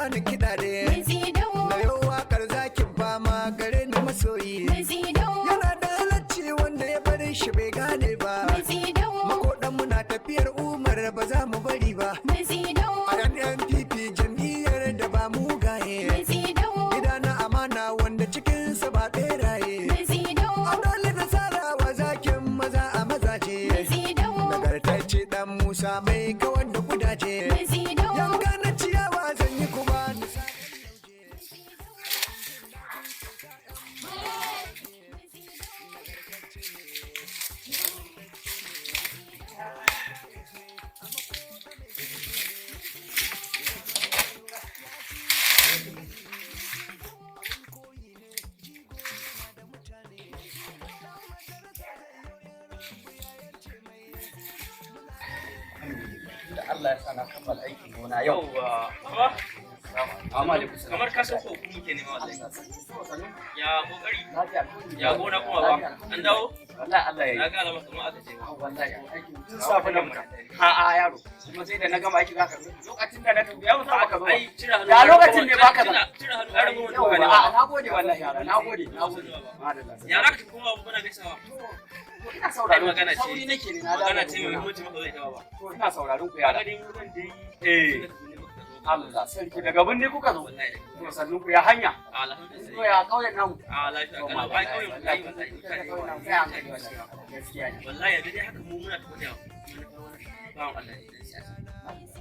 Bani kiɗa ne. Na yau waƙar zakin fama gare ni masoyi. Yana da halacci wanda ya bari shi bai gane ba. Makoɗan muna tafiyar Umar ba za mu bari ba. A NNPP jam'iyyar da ba mugaye. Gida na amana wanda cikinsa ba ɓeraye. A dole da sarawa zakin maza a mazaje. Nagartacce dan Musa mai kawar da kudaje. Yanka na ciyawa zan yi kuma ni Da Allah ya sa na kammala aikin gona yau. Yauwa, baba, Amma alaikum salam. Kamar ka san ko ku muke nema wallahi. Ya kokari, Lafiya. Ya gona kuma ba. An dawo? Wallahi Allah ya Na yi. ga alama kamar aka ce ba. Wallahi aikin tun safe na fita. A a yaro, kuma sai da na gama aiki zaka zo. Lokacin da na tafi ya musa baka zo. Ai, cire hannu. Ya lokacin ne baka Cire zan. cire hannu, ai ragowar Yauwa, duka ne a ba. na gode wallahi yara, na gode, na gode. Madalla. Ya za ka tafi kuma abu bana gaisawa. To ina sauraron Ai, magana ce. Sauri nake ne na dawo. Magana daga ce mai gona. muhimmanci maka zai tawa ba. To ina sauraron ku yara. Kaga dai mu nan dai. Eh. Tun da tukune muka zo. Allah sarki daga binne kuka zo. Wallahi. To sannun ku ya hanya. Alhamdulillah. To ya kauyen namu. A lafiya kalau. Ai kauyen mu ai wallahi mutane. Gaskiya ne. Wallahi yanzu dai haka mu muna tafi da wani bawan Allah ne dan siyasa.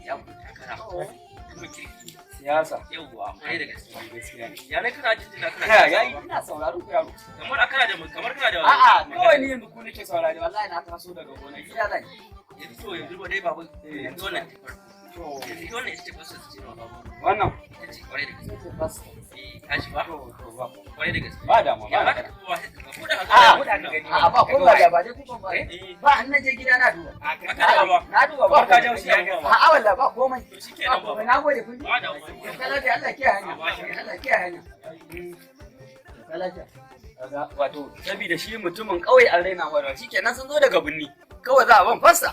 Ya ku takara. Kuma kirki. Siyasa. Yauwa, kwarai da gaske. Gaskiya ne. Ya ne kana jinjina kana. Ya yayi ina sauraron ku yaro. Kamar kana da kamar kana da A'a kawai ni yanzu ku nake saurare wallahi na taso daga gona gida zan. Yanzu to yanzu ba dai babu yanzu wannan ta farko. To Yanzu wannan ita ce fasar ce na babu. wannan Ita ce kwarai da gaske. ce fas. Eh tashi ba To to ba. kwarai da gaske. Ba damuwa Ya ba. za ka tafi wa sai ka ko da haka. A'a ko da haka gani. A'a ba ko ba da ba dai ku ban ba. Eh Ba an naje gida na duba. aka da ba. Na duba Ba ka jawo shi ya ba. A'a wallahi ba komai. To Ba shikenan komai ba. na gode kun ji. Ba da wani. Ka lafiya Allah kiyaye hanya. Allah kiyaye hanya. Ka lafiya. Kaga wato saboda shi mutumin kauye an raina wa shikenan sun zo daga binni kawai za a ban fassa.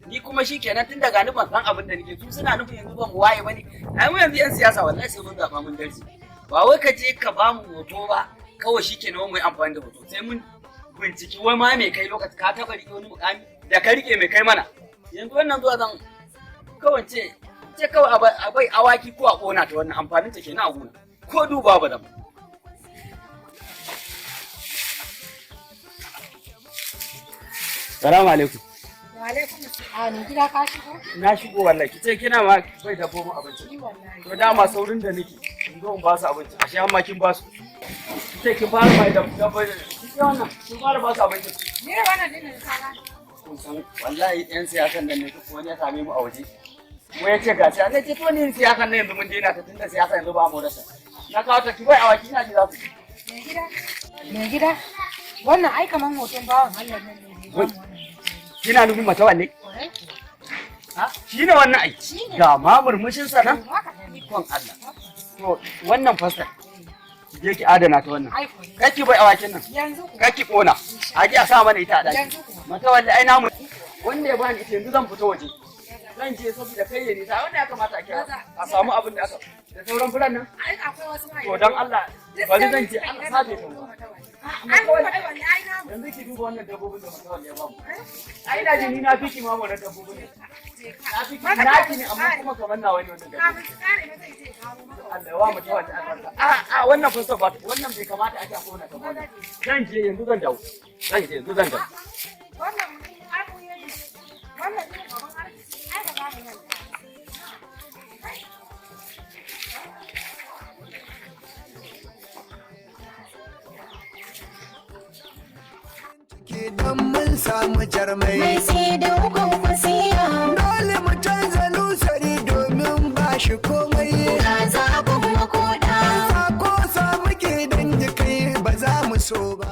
Ni kuma shikenan tun daga ni ban san abin da nake su suna nufin yanzu ban waye bane. Ai mu yanzu yan siyasa wallahi sai mun zaba mun darsi. Ba wai ka je ka ba mu hoto ba kawai shikenan mu yi amfani da hoto sai mun binciki wai ma me kai lokaci ka taba rike wani mukami da ka rike mai kai mana. Yanzu wannan zuwa zan kawai ce ce kawai a bai awaki ko a kona ta wannan amfanin ta kenan a gona ko duba ba zan ba. Salamu alaikum. Wa alaikum assalam. A gida ka shigo? Na shigo wallahi kice kina ma bai dabbobin abinci. Ni wallahi. To dama saurin da nake in zo in ba su abinci ashe har ma kin ba su. Kice kin fara mai dabbobi kike wannan kin fara ba su abinci. Me wannan din da ka Kun san wallahi yan siyasan nan ne duk wani ya same mu a waje. Mu ya ce gashi an ce to ni siyasan nan yanzu mun daina ta tunda siyasa yanzu ba mu rasa. Na kawo ta ki bai awaki ina ji za su. Mai gida? Mai gida? Wannan ai kaman hoton bawan Allah nan ne. Wai. Kina nufin mata wanne? Kwarai kuwa. Ha? Shi ne wannan ai. Shi ne. Ga ma murmushin sa nan. Haka ne. Ikon Allah. To wannan fasar ki je ki adana ta wannan. Ai kuwa. Kaki bai awakin nan. Yanzu kuwa. Kaki kona. A ji a sa mana ita a daki. Yanzu kuwa. Mata wallahi ai namu wanda ya bani ita yanzu zan fito waje. Zan je saboda kai ya nisa wanda ya kamata a kira. A samu abin da aka da sauran furan nan. Ai akwai wasu ma. To dan Allah bari zan je Allah sabe ta mu. Ai wallahi ai namu. Yanzu ki duba wannan dabbobin da mata wallahi ya bamu. Ai ina jin ni na fi ki ma wannan dabbobin. Na fi ki na ki ne amma kuma kamar nawa ne wannan dabbobin. Kafin su kare ma zai je kawo maka. Allah wa mutum wata albarka. A a wannan fuskar ba wannan bai kamata a ce a kona ta ba. Zan je yanzu zan dawo. Zan je yanzu zan dawo. Wannan ai mu yayi. Wannan ne gaban arziki ai ba za mu manta. Ke don mun samu jarmai. Mai sai da hukun kwasiya. Dole mu canza lusari domin ba shi komai. Ga zaɓin makoɗa. Sako sa muke dan jikai ba za mu so ba.